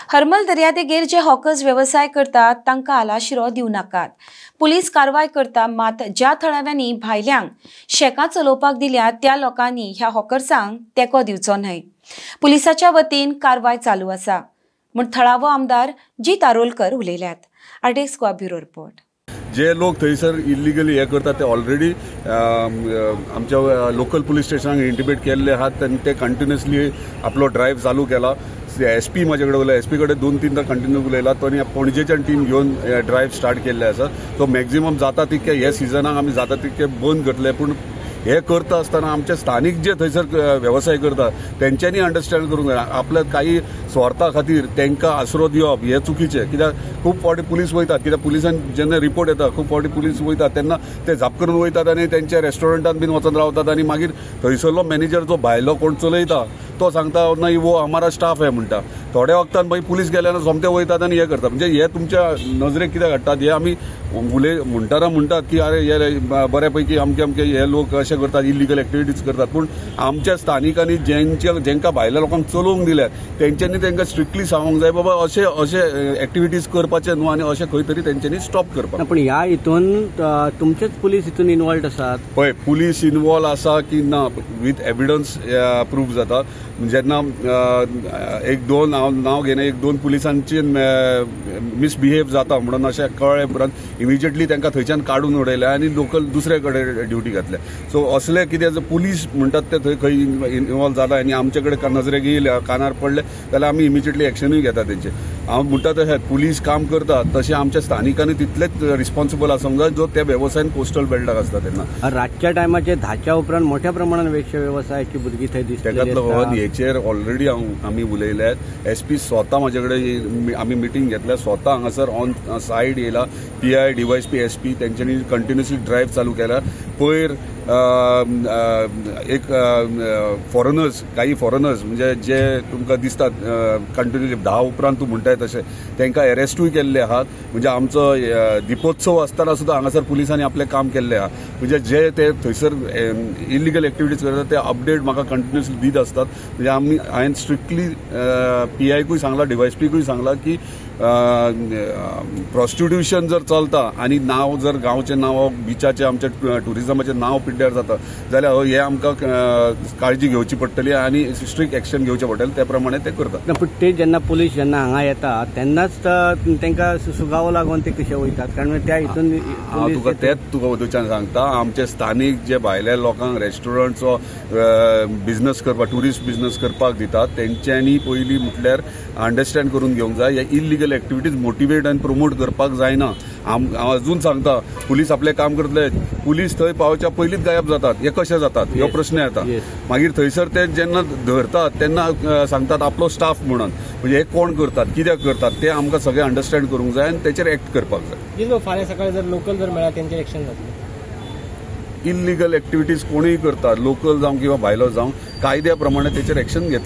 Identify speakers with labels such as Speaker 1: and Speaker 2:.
Speaker 1: हरमल दर्यादेगेर जे हॉकर्स वेवसाय करतात तांकां आलाशिरो दिवं नाकात। पुलीस कारवाय करता, मात ज्या थळाव्यांनी भायल्यांक शेकां चलोवपाक दिल्या त्या लोकांनी ह्या हॉकर्सांक तेंको दिवचो न्हय। पुलिसाच्या वतीन कारवाय चालू आसा म्हूण थळावो आमदार जीत Arolkar उलयल्यात। RTX Goa bureau report.
Speaker 2: जे लोक थंयसर इल्लिगली हे करतात ते ऑलरेडी आमच्या लोकल पुलीस स्टेशनाक इंटिमेट केल्ले आहात आनी ते कंटिन्युअसली आपलो ड्रायव्ह चालू केला। एस पी म्हाजे कडेन उलयला, एस पी कडेन 2-3 कंटिन्यू उलयला, तो आनी पणजेच्यान टीम घेवन ड्रायव्ह स्टार्ट केल्ले आसा। सो मॅक्झिमम जाता तितके हे सिजनाक आमी जाता तितके बंद करतले, पूण हे करता आसतना आमचे स्थानीक जे थंयसर वेवसाय करता तेंच्यांनी अंडरस्टँड करूंक जाय। आपल्या काही स्वार्था खातीर तांकां आसरो दिवप हें चुकीचें, कित्याक खूब फावटी पुलीस वयतात, कित्याक पुलिसान जेन्ना रिपोर्ट येता खूब फावटी पुलीस वयतात तेन्ना ते झाप करून वयतात आनी तेंच्या रेस्टॉरंटान बीन वचून रावतात आनी मागीर थंयसरलो मॅनेजर जो भायलो कोण चलयता तो सांगता नाही वो हमारा स्टाफ आहे म्हणटा। थोड्या वखतान मागीर पुलीस गेल्यान सोमते वयतात आनी हे करता। म्हणजे हे तुमच्या नजरेक कित्याक हाडटात हे आमी उलय म्हणटाना म्हणटात की अरे हे बऱ्या पैकी अमके अमके हे लोक अशें करतात, इल्लिगल एक्टिविटीज करतात, पूण आमच्या स्थानिकांनी जेंका भायल्या लोकांक चलोवंक दिल्यात तेंच्यांनी तांकां स्ट्रिक्टली सांगूंक जाय बाबा अशे अशे एक्टिविटीज करपाचे न्हू आनी अशें खंय तरी तेंच्यांनी स्टॉप करपाक।
Speaker 3: पूण ह्या हितून तुमचेच पुलीस हितून इन्वॉल्ड आसात?
Speaker 2: पळय, पुलीस इन्वॉल्व आसा की ना विथ एविडन्स प्रूफ जाता। जेन्ना 1-2 हांव नांव घेना, 1-2 पुलिसांची मिसबिहेव जाता म्हणून अशें कळ्ळें उपरांत इमिजिएटली तांकां थंयच्यान काडून उडयले आनी लोकल दुसरे कडेन ड्युटी घातल्या। सो असले कितें पुलीस म्हणटात ते थंय खंय इन्वॉल्व जाला आनी आमचे कडेन नजरेक येयले कानार पडले जाल्यार आमी इमिजिएटली एक्शनूय घेता तेंचे। हांव म्हणटा तशें पुलीस काम करता तशें आमच्या स्थानिकांनी तितलेच रिस्पॉन्सिबल आसूंक जाय जो त्या वेवसायान कोस्टल बेल्टाक आसता तेन्ना।
Speaker 3: रातच्या टायमाचेर 10च्या उपरांत मोठ्या प्रमाणात वेश्या वेवसायाची भुरगीं थंय दिसता,
Speaker 2: ताका लागून हेचेर ऑलरेडी आमी उलयल्यात। एस पी स्वता म्हाजे कडेन आमी मिटींग घेतल्या, स्वता हांगासर ऑन सायड येयला, P I DYSP S P तेंच्यांनी कंटिन्युअसली ड्रायव्ह चालू केला। पयर एक फॉरेनर्स, काही फॉरेनर्स म्हणजे जे तुमकां दिसतात कंटिन्युअसली 10 उपरांत तूं म्हणटाय तशें तांकां एरेस्टूय केल्ले आहात। म्हणजे आमचो दिपोत्सव आसतना सुद्दां हांगासर पुलिसांनी आपलें काम केल्लें आहा। म्हणजे जे ते थंयसर इल्लिगल एक्टिविटीज करतात ते अपडेट म्हाका कंटिन्युअसली दीत आसतात। म्हणजे आमी हांवें स्ट्रिक्टली पी आयकूय सांगलां, डीवायएसपीकूय सांगलां की प्रोस्टिट्यूशन जर चलता आनी नांव जर गांवचें नांव बिचाचें आमच्या ट्युरिजमाचें नांव पिड्ड्यार जाता जाल्यार हे आमकां काळजी घेवची पडटली आनी स्ट्रिक्ट एक्शन घेवचें पडटलें, त्या प्रमाणे ते करतात।
Speaker 3: पूण ते जेन्ना पुलीस जेन्ना हांगा येता तेन्नाच तांकां सुगावो लागून ते कशे वयतात, कारण त्या हितून
Speaker 2: हांव तुका तेच तुका वदोच्यान सांगता, आमचे स्थानीक जे भायल्या लोकांक रेस्टॉरंटचो बिजनस करपाक, ट्युरिस्ट बिजनस करपाक दितात तेंच्यांनी पयलीं म्हटल्यार अंडरस्टँड करून घेवंक जाय हे इल्लिगल एक्टिविटीज मोटिवेट आनी प्रमोट करपाक जायना। हांव अजून सांगता पुलीस आपलें काम करतले, पुलीस थंय पावच्या पयलींच गायब जातात, हे कशे जातात हो प्रश्न येता। मागीर थंयसर ते जेन्ना धरतात तेन्ना सांगतात आपलो स्टाफ म्हणून, म्हणजे हे कोण करतात कित्याक करतात ते आमकां सगळें अंडरस्टँड करूंक जाय आनी तेचेर एक्ट करपाक जाय।
Speaker 4: फाल्यां सकाळी जर लोकल जर मेळ्ळा तेंचेर एक्शन जातलें?
Speaker 2: इल्लिगल एक्टिविटीज कोणूय करता, लोकल जावं किंवा भायलो जावं, कायद्या प्रमाणे तेचेर एक्शन घेतले।